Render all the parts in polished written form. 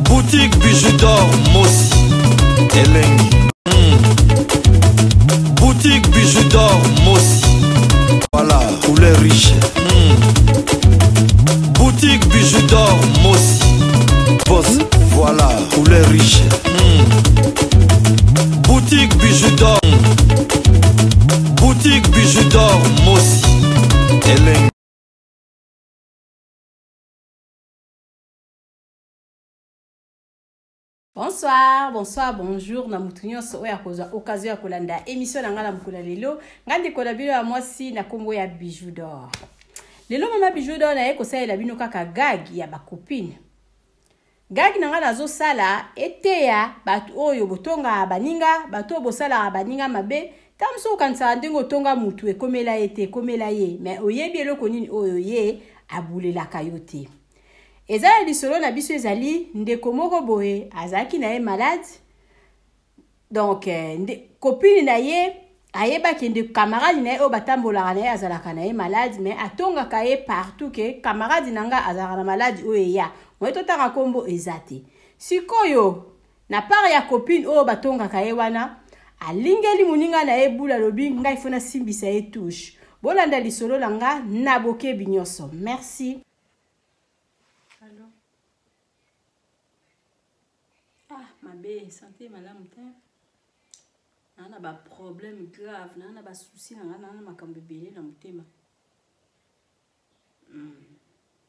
Boutique Bijou d'or Mossi Elengi. Boutique Bijou d'or Mossi. Voilà, couleur riche. Boutique Bijou d'or Mossi. Boss, voilà, couleur riche. Boutique Bijou d'or. Boutique Bijou d'or Mossi. Elengi. Bonsoir, bonsoir, bonjour na mutu nyonso oyo akozwa occasion ya kolanda émission na ngai na mokolo ya lelo. Ngai ndeko na bino ya mwasi na kombo ya Bijou d'or. Lelo mama Bijou d'or naye kosalela bino kaka gag ya ba copine. Gag na ngai nazosala eteya bato oyo botongaka baninga, bato oyo bosalaka baninga mabe. Ntango mosusu okanisaka ndenge otonga mutu ekomela ye te, ekomela ye, mais oyebi eloko nini oyo ye abulelaka yo te. Eza na lisolo na biso, ezali ndeko moko boye azalaki na ye malade. Donc nde, copine na ye ayebaki nde camarade na ye oyo batambolaka na ye azalaka na ye malade, mais atongaka ye partout ke camarade na nga azalaka na malade oyo eya moye totanga nkombo eza te. Sikoyo na part ya copine oyo batongaka ye wana, alingeli moninga na ye bula, alobi ngai fo nasimbisa ye touche. Bolanda lisolo na nga na bokebi nyonso. Merci. Allo. Ah, mabe, santé malamu te. Naa na ba problème grave, naa na ba souci na nga, naa na makambo ebele na motema.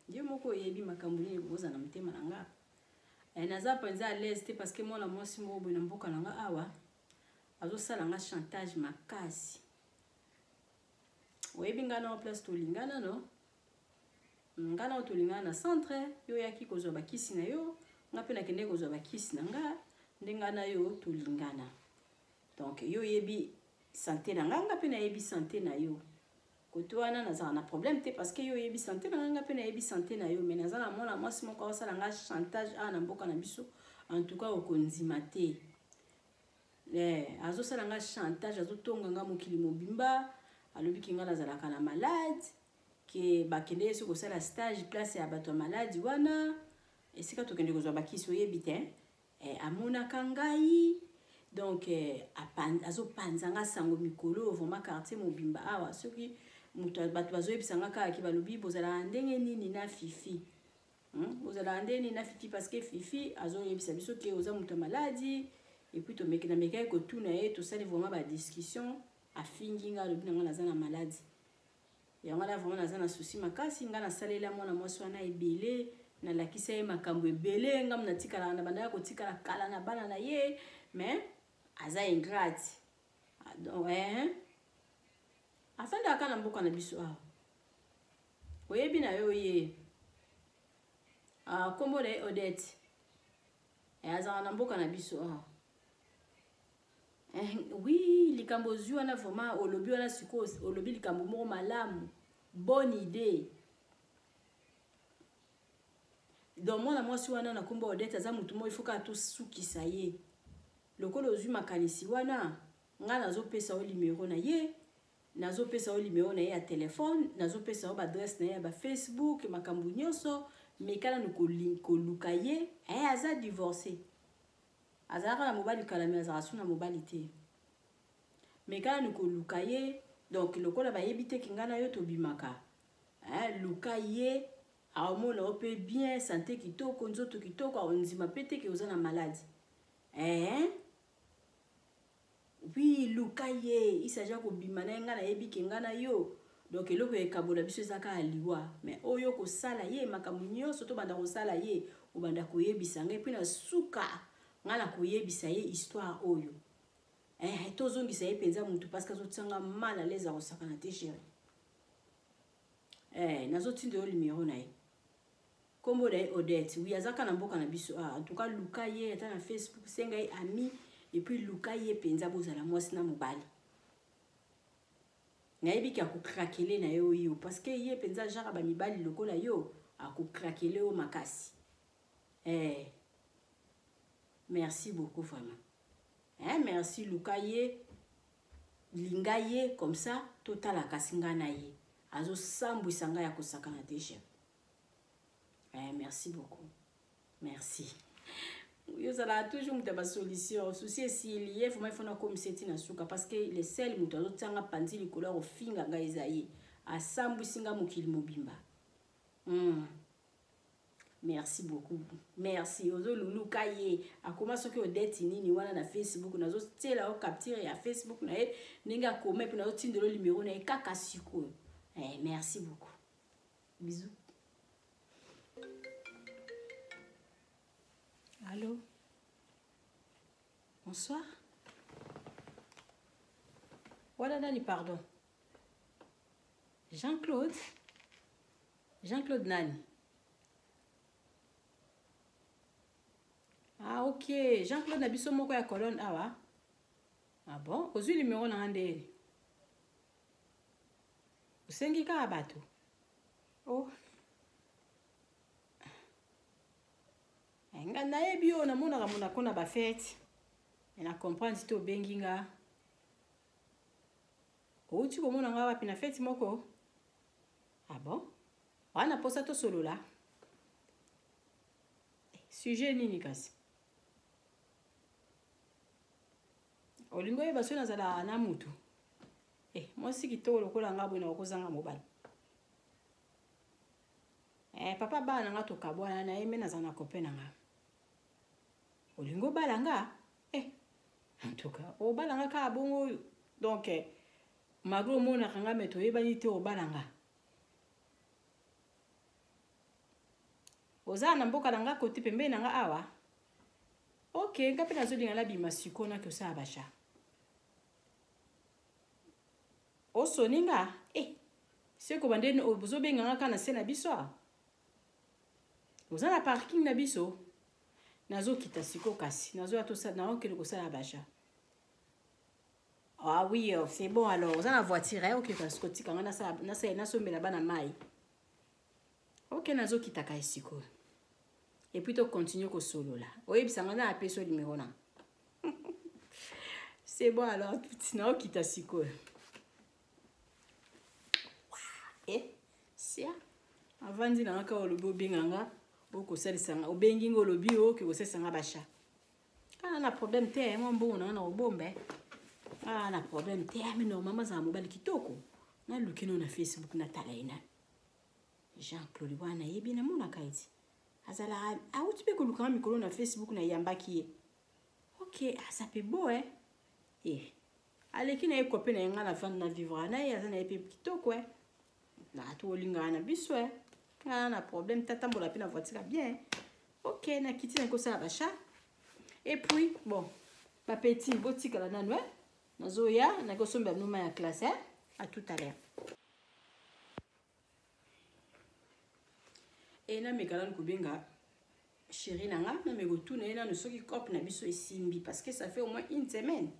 Yo moko oyebi makambo nini ekokozala na motema na nga. Naza mpenza à l'aise te parce que mwana mwasi moko boye na mboka na nga awa azosala nga chantage makasi. Oyebi nga na place tolingana no? Nga na tolingana na centre, yo oyaki kozwa bakisi na yo, nga mpe nakendeki kozwa bakisi na nga, nde nga na yo tolingana. Donc yo oyebi santé na nga, nga mpe nayebi santé na yo. Kote wana nazala na problème te parce que yo oyebi santé na nga, nga mpe nayebi santé na yo. Mais naza na mwana mwasi moko aosala nga chantage awa na mboka na biso, en tout cas okondima te. Azosala nga chantage, azotonga nga mokili mobimba, alobi ki nga nazalaka na malade, ke bakende ye soki kosala stage place ya bato ya maladi wana, esika tokende kozwa bakisi oyebi te. Amonaka ngai donc azopanza nga sango mikolo vraiment quartier mobimba awa. Soki moto bato bazoyebisa nga kaka ke balobi bozalaka ndenge nini na Fifi, Bozalaka ndenge nini na Fifi, parce que Fifi azoyebisa biso ke oza moto ya maladi. Et puis tomeki namekaki kotuna ye, tosali vraiment ba discussion, afingi nga, alobi na nga naza na maladi. Yango wana vraiment naza na souci makasi. Nga nasalela mwana mwasi wana ebele, nalakisa ye makambo ebele, nga natikalaka na bandaka kotikala kala na bana na ye, mais aza ingrate. Donc, afandaka na mboka na biso awa, oyebi na yo ye, kombo na ye Odette, azalaka na mboka na biso awa. Oui, likambo ozwi wana vraiment olobi wana sikoyo, olobi likambo moko malamu, bonne idée. Donc mwana mwasi wana na kombo Odette aza motu moko, ifo kaka tosukisa ye. Lokola ozwi makanisi wana, ngai nazopesa yo numero na ye, nazopesa yo numero na ye ya telefone, nazopesa yo ba adresse na ye ya ba Facebook, makambo nyonso. Meka nanu koluka ye. Aza divorcé, azalaka na mobali kala, me azalaka su na mobali te. Meka nanu koluka ye. Donc lokola bayebi te ke ngai na yo tobimaka, luka ye, aomona yo mpe bien, santé kitoko, nzoto kitoko, aondima mpe te ke oza na maladi. Oui, luka ye, il s'agit kobima na ye. Ngai nayebi ke ngai na yo, donc eloko ekabola biso eza kaka liwa. Mais oyo kosala ye makambo nyonso, tobanda kosala ye, obanda koyebisa ngai, mpe na suka ngai na koyebisa ye histoire oyo. Tozongisa ye mpenza mutu parce que azotianga mal à l'aise, akosakana te chéri. Nazotinda yo numero na ye, kombo na ye Odette. Oui, aza kaka na mboka na biso. En tout cas luka ye ata na Facebook, senga ye ami, et puis luka ye mpenza, bozala mwasi na mobali. Nayebi ke akokraquer na yo yo, parce que ye mpenza genre bamibali lokola yo, akokraquer yo makasi. Merci beaucoup vraiment. Merci, luka ye, linga ye, comme ça totala kasi ngai na ye. Azosambwisa ngai ya kosakana te chef. Merci beaucoup. Merci. Yo ozalaka toujours moto ya basolution. Susi esili ye vraiment, ifo nakomisa eti na suka, parce que le seul moto azotianga panzi likolo ya kofinga ngai eza ye. Asambwisi nga mokili mobimba. Merci beaucoup, merci. Ozoluluka ye akoma soki odeti nini wana na Facebook, nazotiela yo capture ya Facebook na ye ndenge akoma, epe nazotindela yo numero na ye kaka sikoyo. Merci beaucoup, bisous. Allô, bonsoir. Wana nani? Pardon, Jean-Claude? Jean-Claude nani? Ah ok, Jean-Claude na biso moko ya colonne awa. Ah bon, ozwi numero na nga ndeni? Osengi kaka bato? Oh, nga nayebi oyo namonaka monako na bafete, na comprendre te. Obengi nga, outi komona nga wapi? Na fete moko? Ah bon, wana mposa tosolola sujet nini? Kasi olingi oyeba soki nazala na mutu? Mwasi kitoko lokola nga boye, nakokozanga mobali? Papa, bana na nga tokabwana na ye, me nazala na copain na nga. Olingi obala nga? En tout cas, obala nga kaka bongo oyo? Donc malgré omonaka nga me toyebani te, obala nga? Oza na mboka na nga, kote pembeni na nga awa. Ok, nga mpe nazolinga nabima sikoyo, naki osala basha. Osoni nga? Seko bande ozobenga nga kaka na se na biso awa. Oza na parking na biso? Nazokita sikoyo, kasi nazoya, naokende kosala basha. Ah oui, oh, c'est bon alors. Oza na voiture, eh? Ok, kasi kotika nga nasombela bana mai. Ok, nazokitaka ye sikoyo, et puis tocontinue kosolola. Oyebisa nga na apesi yo numéro na. C'est bon alors, tuti naokita sikoyo. Sia avandi na nga kaka. Olobi obenga nga, okosalisa nga, obengi nga, olobi oke kosalisa nga basha. Kaka na problème te, mwa mbongo na nga na kobomba. Ah, na problème te. Mais normalement azala mobali kitoko. Naluki no na Facebook, natala ye nani. Jean Claude wana nayebi, namonaka eti azalaka awuti mpe kolukanga mikolo na Facebook, nayambaki ye. Ok, aza mpe bo aleki na ye copain na ye. Nga na vande na vivre na ye, aza na ye mpe kitoko. Na tolingaka na biso. Nga na problème te, atambola mpe na voiture bien. Ok, nakiti, nakosala basha, et puis bon, bapeti botikala nanu. Nazoya, nakosombela bino mai ya classe. À tout à l'heure. E nameka nanu kobenga chéri na nga, nameka kotuna ye nanu soki cope na biso esimbi, parce que ça fait au moins une semaine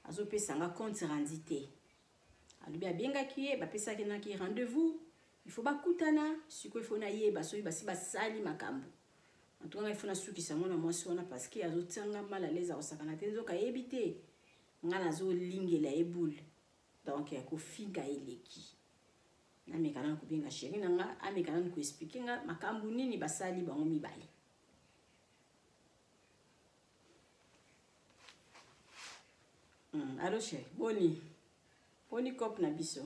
azopesa nga compte rendu te. Alobi abengaki ye, bapesaki naki rendez-vous, il faut bakutana sikoyo. Il faut nayeba soki basi basali makambo. En tout cas, ngai faut nasukisa mwana mwasi wana, parce que azotianga mal à l'aise, akosakana te. Nzoka ayebi te nga nazolingela ye boule, donc kofinga eleki. Nameka nanu kobenga chéri na nga, ameka nanu koexpliquer nga makambo nini basali bango mibale. Allo chéri, boni boni cope na biso?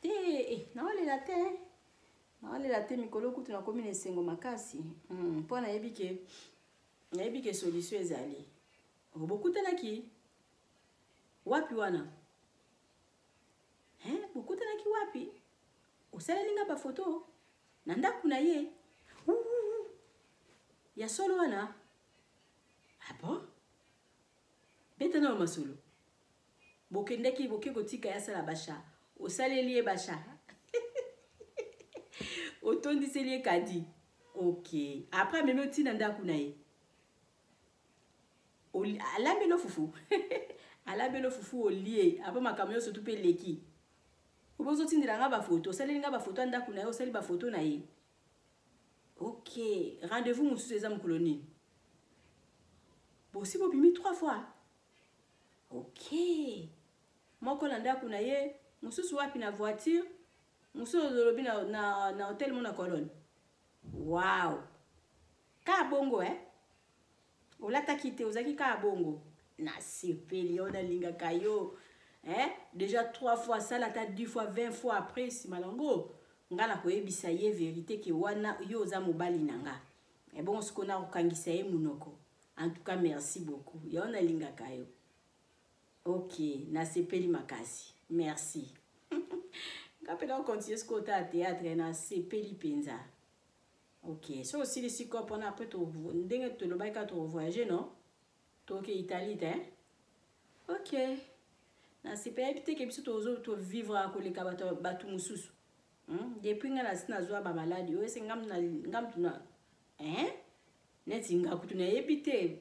Te, naolela te, naolela te. Mikolo kutu nakomi na esengo makasi, mpo nayebi ke solution ezali. Bokutanaki wapi wana? Hein, bokutanaki wapi? Osaleli nga bafoto na ndako na ye ya solo wana? Ah bon, beta na masolo. Bokendaki, boke kotika ye asala basha, osaleli ye basha, otondiseli ye kadi. Ok, après amemi otina ndako na ye, alambeli fufu, alambeli fufu, olie. Après makambo nyonso tu mpe eleki. Obe ozotindela nga bafoto, osaleli nga bafoto ya ndako na ye, osali bafoto na ye. Ok, rendez-vous mosusu eza mokolo nini? Bosi bobimi trois fois? Ok, moko na ndako na ye, mosusu wapi? Na voiture, mosusu olobi na hotel mo na colonne. Wow. Kaka bongo eh? Olataki te, ozalaki kaka bongo. Nasepeli yo, nalingaka yo. Eh? Déjà 3 fois, sala ata 10 fois, 20 fois après nsima nango nga nakoyebisa ye verité ke wana yo oza mobali na nga. Ebongo sikoyo nakokangisa ye monoko. En tout cas merci beaucoup. Yo nalingaka yo. Ok, nasepeli makasi. Merci. Nga mpe nakocontinue sikoyo otala théâtre, nasepeli mpenza. Ok, so osilisi kopo wana après to ndenge tolobaki kaka tokovoyage non? Toke Italie te? Ok. Nasepeli te ke biso tozo to vivre koleka bato bato mosusu. Depuis nga nasi nazwa ba maladi oyo ese nga mutu na hein? Neti nga kutu nayebi te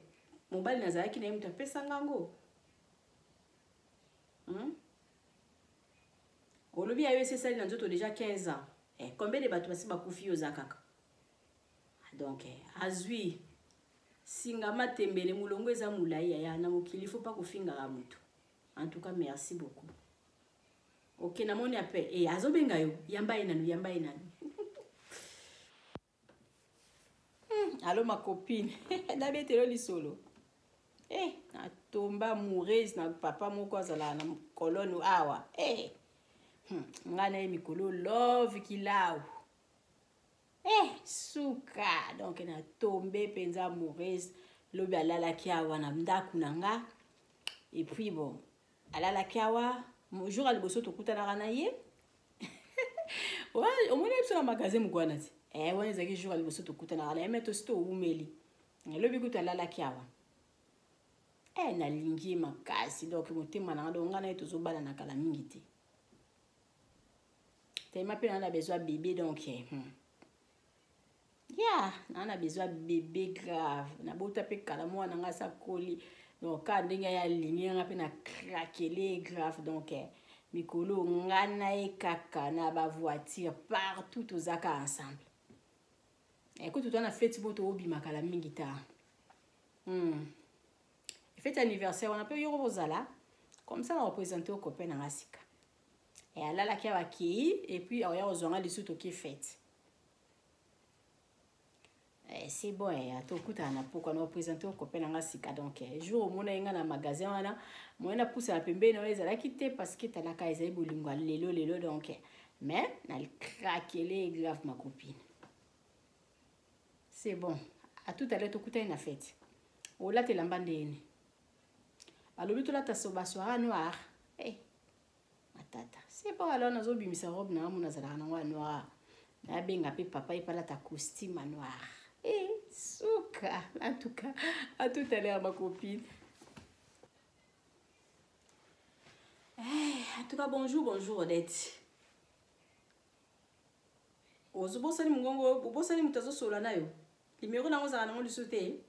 mobali nazalaki na ye moto apesa nga ngo. Olobi ya yo esi esali na nzoto déjà 15 ans. Eh, combien de bato basi bakufi yo oza kaka? Donc, eh, azwi singa matembele mulongo eza molai yaya na mokili faut pas kofingaka moto. En tout cas merci beaucoup. Ok, namoni ape eh, azobenga yo, yamba ye nanu, yamba ye nanu. Allo ma copine, nabetelo lisolo. Eh, natomba amoureuse na papa moko azalaka na colonne awa. Eh, nga na ye mikolo love kilau. Eh, suka. Donc natombe mpenza amoureuse. Lobi alalaki awa na ndako na nga. Et puis bon, alalaki awa jour ya liboso tokutanaka na ye. Ouais, omoni biso na magasin mokwana ti. Eh, wana ezalaki jour ya liboso tokutanaka na ye, mais tosi towumeli. Lobi kutu alalaki awa. Eh, nalingi ye makasi. Donc motema na nga, donc nga na ye tozobalana kala mingi te. Tellement mpe na besoin bébé, donc ya na besoin bébé grave. Nabota mpe kala mwana nga asakoli. Donc ka ndenge ya alingi nga mpe na craquele grave. Donc mikolo nga na ye kaka na ba voiture partout tozaka ensemble. Écoute, toi na fête bo to obima kala mingi ta. Fête anniversaire wana pe yoko bozala comme ça na représenter au copain na sika. Et alalaki abakei et puis oya ozwanga lisusu toke fête. Eh, c'est bon, eh, tokutana na pokwa na représenter au copain na sika. Donc eh, jour omona ye nga na magasin wana moyen na poussa na pembeni na ezalaki te parce que talaka ezali bolingo ya lelo lelo. Donc eh, mais na craquele grave ma copine. C'est bon. À tout à l'heure tokutani na fête. Olatela mba ndeni. Balobi tolata so basoir noir. Eh, matata. C'est bon, alors nazobimisa robe na nga nazalaka nango ya noir. Nabenga pe papa ye palata costume ya noir. Eh, suka. En tout cas, à tout à l'heure ma copine. Eh, en tout cas bonjour, bonjour Odette. Ozobosani mongongo, obosani moto azosola na yo. Numéro nango ozalaka nango lisusu te.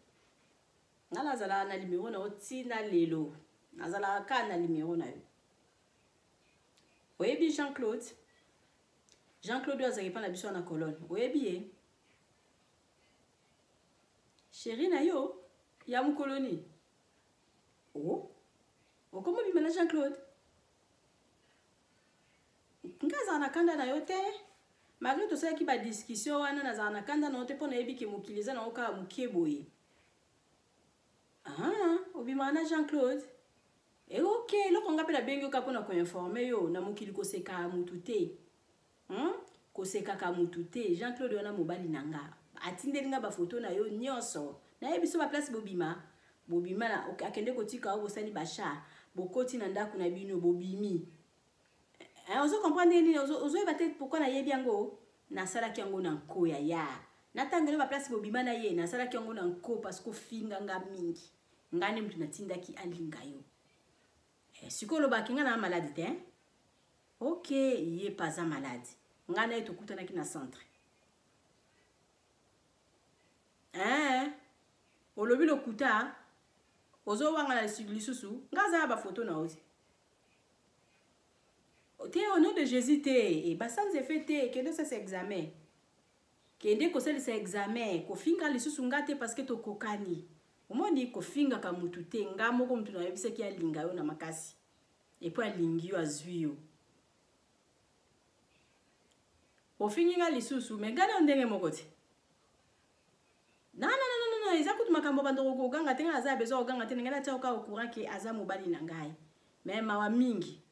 Nga nazalaka na numéro na yo ntina lelo. Nazalaka kaka na numéro na yo. Oyebi Jean-Claude? Jean-Claude oyo azalaki epai na biso na colonne. Oyebi ye? Chéri na yo ya mokoloni. Oh, okoma obima na Jean-Claude? Nga azala na kanda na yo te. Malgré tosalaki ba discussion wana, nazala na kanda na yo te mpo nayebi ke mokili eza nango kaka moke boye. Ah, obimaka na Jean-Claude? Eh, ok, eloko nga mpe nabengi yo kaka mpona koinforme yo na mokili kosekaka mutu te. Kosekaka mutu te. Jean-Claude wana mobali na nga. Atindeli nga ba photo na yo nyonso. Nayebi so ba place bobima. Bobima na, ok, akende kotika yo bosali ba chat. Bokoti na ndako na bino bobimi. Eh, ozo comprendre nini? Ozoyeba te pourquoi nayebi yango? Nasalaki yango na nko ya ya. Natangeli ba place bobima na ye, nasalaki yango na nko parce que ofinga nga mingi. Nga nde mutu natindaki alinga yo. Eh, sikoyo olobaki nga na malade te, hein? Ok, ye pa aza malade. Nga na ye tokutanaki na centre. Eh, olobi lokuta, ozowanga na lisusu, nga aza na ba photo na yo te. Te, au nom de Jésus te, e ba sans effet te, kende osalisa examen. Kende kosalisa examen, kofinga lisusu nga te parce que tokokani. Omoni kofingaka mutu te, nga moko mutu nayebisaki alinga yo na makasi. Et puis alingi yo, azwi yo. Ofingi nga lisusu, mais nga na ndenge moko te. Na na makambo bandoko koganga te, ngai aza besoin koganga te, ngai natia kaka au courant ke aza mobali na ngai. Mais mawa mingi.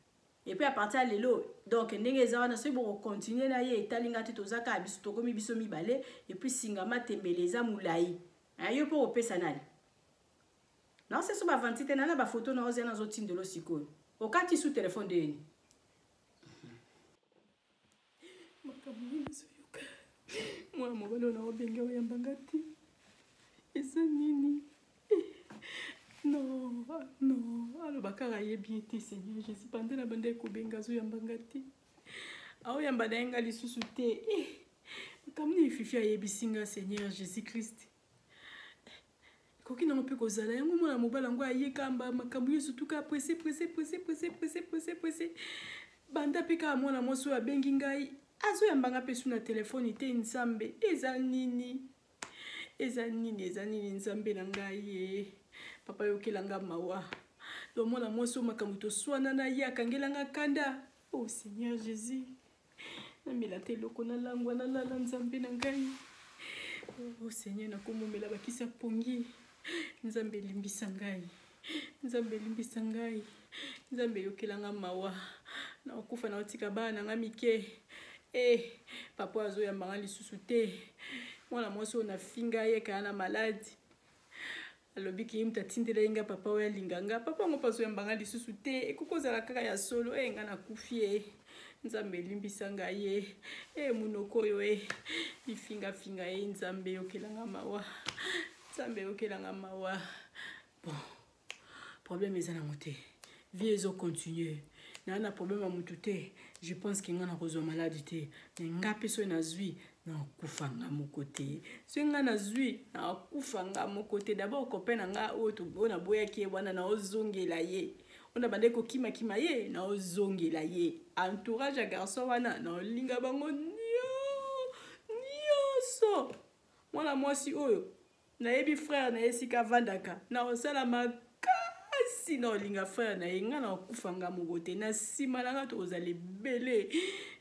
Et puis à partir ya lelo, donc ndenge eza wana soki bokocontinue na ye etali ngai te, toza kaka biso, tokomi biso mibale. Et puis singa matembele eza molai. Yo mpo kopesa nani? Naose so bavanti te, nana bafoto na ozia nazotindelo sikoyo. Okati su telefone ndeni. Makambo nini nazoyoka? Mwana mobali oyo naobenge oyamba nga te, eza nini? Non, non, aloba kaka ayebi ye te. Seigneur Jésus, banda na banda ekobenga azoyamba nga te, aoyamba na ye nga lisusu te. Makambo nini Fifi ayebisi nga? Seigneur Jésus Christ, ekoki nango mpe kozala yango. Mwana mobali yango aye kamba makambo nyonso tuka presse presse presse presse presse presse presse. Banda mpe kaka mwana mwasi oyo abengi ngai, azoyamba nga mpe su na telefone te. Nzambe, eza nini? Eza nini? Eza nini? Nzambe na ngai ye, papa, yokela nga mawa. Donc mwana mwasi oyo, makambo toswana na ye, akangela nga kanda. Oh Seigneur Jésus, namela te eloko, nalangwa, nalala. Nzambe na ngai, oh Seigneur, nakomomela bakisi ya pongi. Nzambe elimbisa ngai, Nzambe elimbisa ngai, Nzambe eyokela nga mawa. Nakokufa, nakotika bana na nga mike. E papa azoyamba nga lisusu te. Mwana mwasi oyo nafinga ye kaya na maladi, alobi ke ye moto atindela ye nga papa oyo alinga nga. Papa yango mpe azoyamba nga lisusu te. Ekoki kozala kaka ya solo. E nga nakufi ye. Nzambe elimbisa ngai ye. E monoko oyo e bifingafinga ye. Nzambe eyokela nga mawa, Nzambe eyokela nga mawa. Bon, problème eza nango te, vie ezocontinue. Naa na problème ya motu te. Je pense ke nga nakozwa maladi te, me nga mpe soki nazwi, nakufa nga moko te. Soki nga nazwi, nakufa nga moko te. D'abord copain na nga oyo naboyaki ye wana, naozongela ye. Oyo na bandaki kokimakima ye, naozongela ye. Entourage ya garçon wana, naolinga bango nyonso. Mwana mwasi oyo nayebi frère na ye esika avandaka, naosala makasi na olinga frère na ye. Nga nakokufa nga moko te, na nsima na nga tokozala ebele.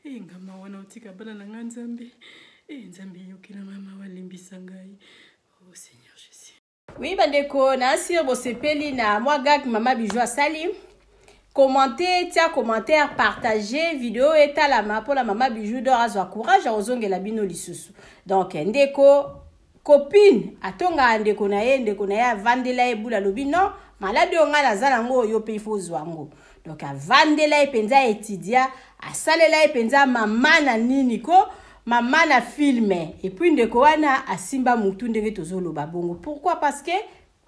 E nga mawa, na otika bana na nga. Nzambe e, Nzambe eyokela nga mawa, limbisa ngai. Oh Seigneur Jésus. Oui bandeko, na asir bosepeli na mwa gag mama Bijou asali. Commente, tia commentaire, partage video etalama mpona mama Bijou d'Or azwa courage ya kozongela bino lisusu. Donc ndeko copine atongaka ndeko na ye, ndeko na ye avandela ye bula, alobi non, maladi oyo ngai naza nango, oyo mpe ifo ozwa yango. Donc avandela ye mpenza, etudia, asalela ye mpenza mama na nini ko mama na filme. Et puis ndeko wana asimba mutu ndenge tozoloba bongo. Pourquoi? Parce que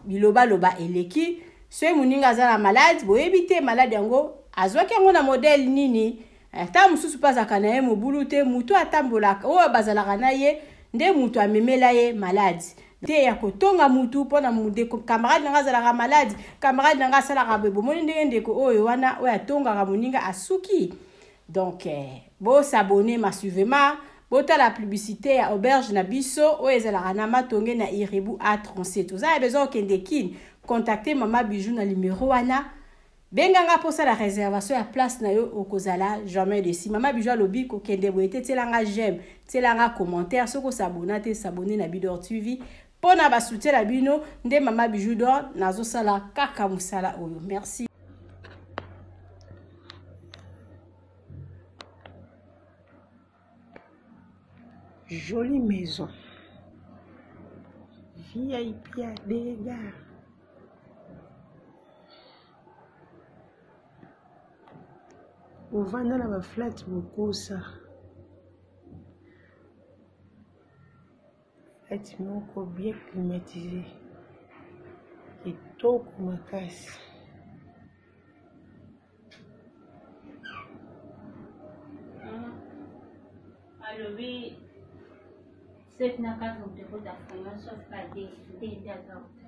bilobaloba eleki. Soki moninga aza na maladi, boyebi te maladi yango azwaki yango na modele nini. Ata mosusu mpe azalaka na ye mobulu te, motu atambolaka oyo bazalaka na ye nde motu amemela ye maladi te. Ya kotonga mutu mpona ndeko, camarade nanga azalaka maladi, camarade nanga asalaka boye. Bomoni ndenge ndeko oyo wana oyo atongaka moninga asuki. Donc bosabone massivement, botala publicité ya auberge na biso oyo ezalaka na Matonge na Iribu A37. Oza na besoin okende Kine, contacte mama Bijou na numero wana, benganga mpo osala réservation ya place na yo, okozala jamais déçu. Mama Bijou alobi kokende boye te, tielanga j'aime, tielanga commentaire. Soki osabona te, sabone na Bidor TV mpo na basoutien na bino nde mama Bijou d'Or nazosala kaka mosala oyo. Merci. Jolie maison. VIP à dégâts. Ovanda na baflat bokosa. Flat moko bien climatisé. Kitoko makasi. Alobi 7 na 4 moto ekota fréquence sauf ka d d nde aza kotala.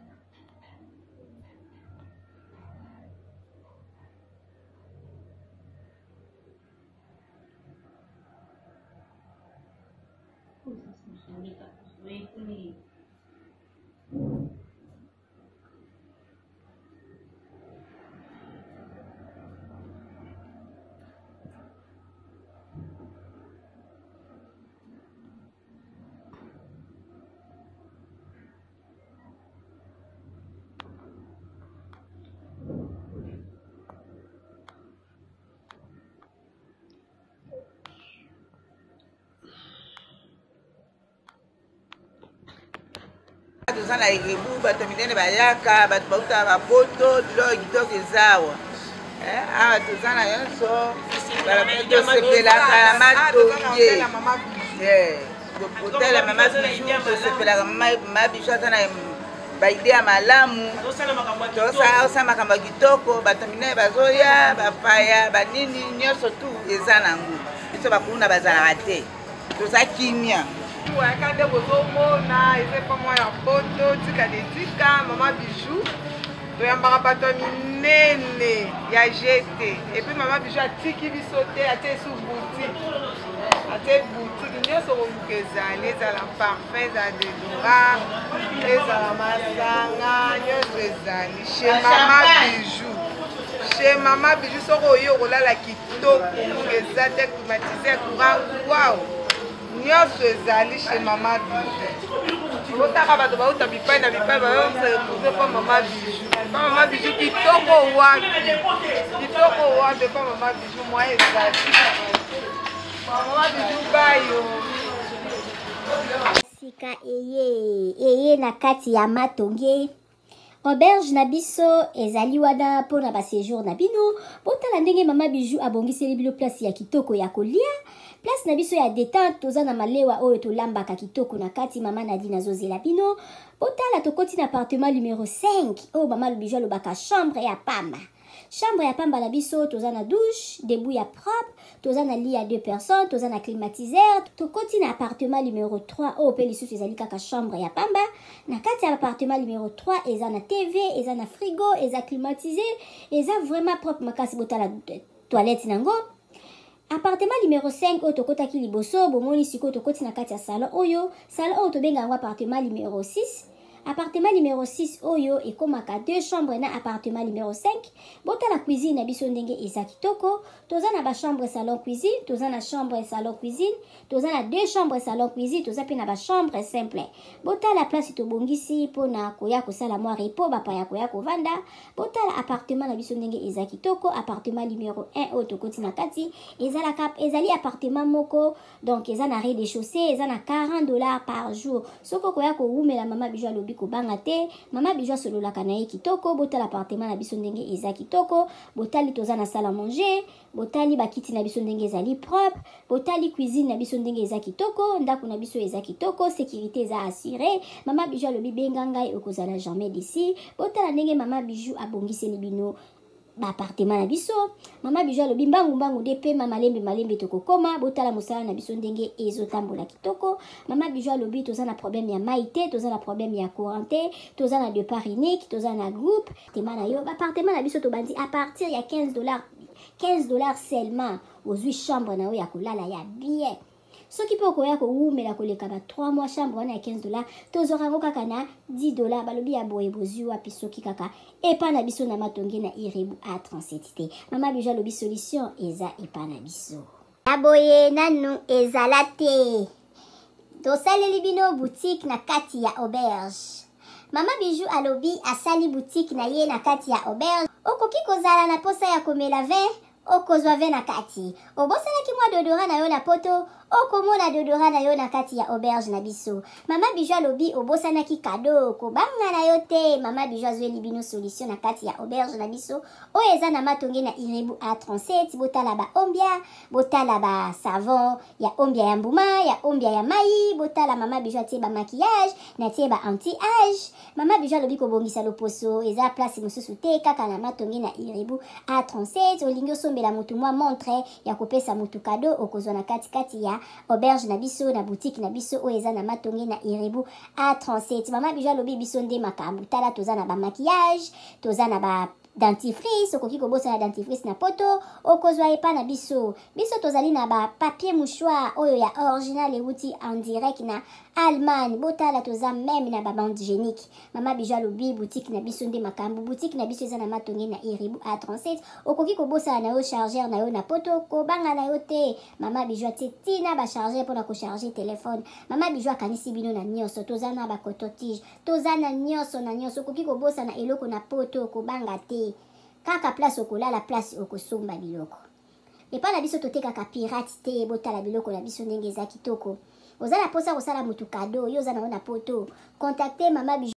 Toza na Erebu, bato ya minene bayaka, bato bautaka bapoto, biloko ya kitoko eza awa. Eh, awa toza na nyonso, tosepelaka na matonge. Eh, hotel ya mama Bijou, tosepelaka mama Bijou aza na baide ya malamu, tosala makambo ya kitoko, bato minene bazoya, bapaya, banini, nyonso tu eza nango. Biso bakuna bazalaka te, toza kimia. Wayaka nde bozomona eza epa mwa ya poto tika de tika mama Bijou, toyambaka bato ya minene ya gt epuis mama Bijou atiki biso te, atie esu boutique, atie boutique nyonso koluka ezali, ezala parfum, ezala deodorant, ezala masanga, nyonso ezali chez mama Bijou. Chez mama Bijou soki oye okolala kitoko, ngunga eza te, climatiseur, courant, wow, nyonso ezali chez mama Bijou. Otaka bato bauta bipai na bipai bayo se retrouve pa mama Bijou. Pa mama Bijou kitoko wapi, kitoko wapi pa mama Bijou, mwa ezali pa mama Bijou bayo. Sika eye eye na kati ya matonge auberge na biso ezali wana mpona basejour na bino. Botala ndenge mama Bijou abongiseli bino place ya kitoko ya kolia, place na biso ya détente. Toza na malewa oyo tolambaka kitoko na kati. Mama Nadine azozela bino. Botala, tokoti na appartement numero 5 oyo mama Bijou alobaka chambre ya pamba. Chambre ya pamba na biso, toza na douche debout ya propre, toza na lit ya deux personnes, toza na climatiseur. Tokoti na appartement numero 3 oyo mpe lisusu ezali kaka chambre ya pamba. Na kati ya appartement numero 3 eza na TV, eza na frigo, eza climatisé, eza vraiment propre makasi. Botala toilette nango. Appartement numero 5 oyo tokotaki liboso, bomoni sikoyo tokoti na kati ya salon oyo. Salon oyo tobenga yango appartement numero 6. Appartement numero 6 oyo ekomaka deux chambres na appartement numero 5. Botala cuisine na biso ndenge eza kitoko. Toza na bachambre salon cuisine, toza na chambre salon cuisine, toza na deux chambres salon cuisine, toza mpe na bachambre simple. Botala place tobongisi mpona koya kosala mwa repos, bapaya koya kovanda. Botala appartement na biso ndenge eza kitoko. Appartement numero 1 oyo tokoti na kati ezalaka, ezali appartement moko, donc eza na rez-de-chaussée, eza na 40 $ par jour. Soki okoya kowumela, mama Bijou alobi kobanga te, mama Bijou asololaka na ye kitoko. Botala appartement na biso ndenge eza kitoko. Botali, toza na salle à manger. Botali bakiti na biso ndenge ezali propre. Botali cuisine na biso ndenge eza kitoko. Ndako na biso eza kitoko, sécurité eza assuré. Mama Bijou alobi benga ngai, okozala jamais déçu. Botala ndenge mama Bijou abongiseli bino baappartement na biso. Mama Bijou alobi mbangu mbangu nde pema, malembe malembe tokokoma. Botala mosala na biso ndenge ezotambola kitoko. Mama Bijou alobi toza na problème ya mai te, toza na problème ya courant te, toza na départ unique, toza na groupe tema na yo. Baappartement na biso tobandi à partir ya 15 $, 15 $ seulement, ozwi chambre na yo ya kolala ya bien. Soki mpe okoya kowumela koleka ba 3 mois, chambre wana ya 15 $, tozwaka yango kaka na 10 $. Balobi ya boye bozwi wapi soki kaka epa na biso na Matonge na Irebu A37 te? Mama Bijou alobi solution eza epa na biso. Ya boye nanu ezala te. Tosaleli bino boutique na kati ya auberge. Mama Bijou alobi asali boutique na ye na kati ya auberge. Okoki kozala na posa ya komela vin, okozwa vin na kati. Obosanaki mwa déodorant na yo na poto, okomona déodorant na yo na kati ya auberge na biso. Mama Bijou alobi obosanaki cadeau, kobanga na yo te, mama Bijou azweli bino solution na kati ya auberge na biso oyo eza na Matonge na Irebu A37. Botala baombia, botala basavon ya ombia ya mbuma, ya ombia ya mai. Botala, mama Bijou atie bamaquillage, natie ba anti âge. Mama Bijou alobi kobongisa loposo eza place mosusu te, kaka na Matonge na Irebu A37. Olingi osombela motu mwa montre ya kopesa motu cadeau, okozwa na katikati ya auberge na biso, na boutique na biso oyo eza na Matonge na Irebu A37. Mama Bijou alobi biso nde makambo. Tala, toza na bamaquillage, toza na ba dentifrice. Okoki kobosana dentifrice na poto, okozwa epa na biso. Biso tozali na bapapier mouchoir oyo ya original euti en direct na Allemagne. Botala, toza même na babande hygiénique. Mama Bijou alobi boutique na biso nde makambo. Boutique na biso eza na Matonge na Iribu A37. Okoki kobosana na yo chargeur na yo na poto, kobanga na yo te, mama Bijou atie ntina bachargeur mpona kocharge telefone. Mama Bijou akanisi bino na nyonso. Toza na bacoton-tige, toza na nyonso na nyonso. Okoki kobosana eloko na poto, kobanga te, kaka place okolala, place okosomba biloko epai na biso. Totekaka pirate te. Botala biloko na biso ndenge eza kitoko. Oza na posa kosala mutu cadeau, yo oza na yo na poto. Contacter mama Bijou.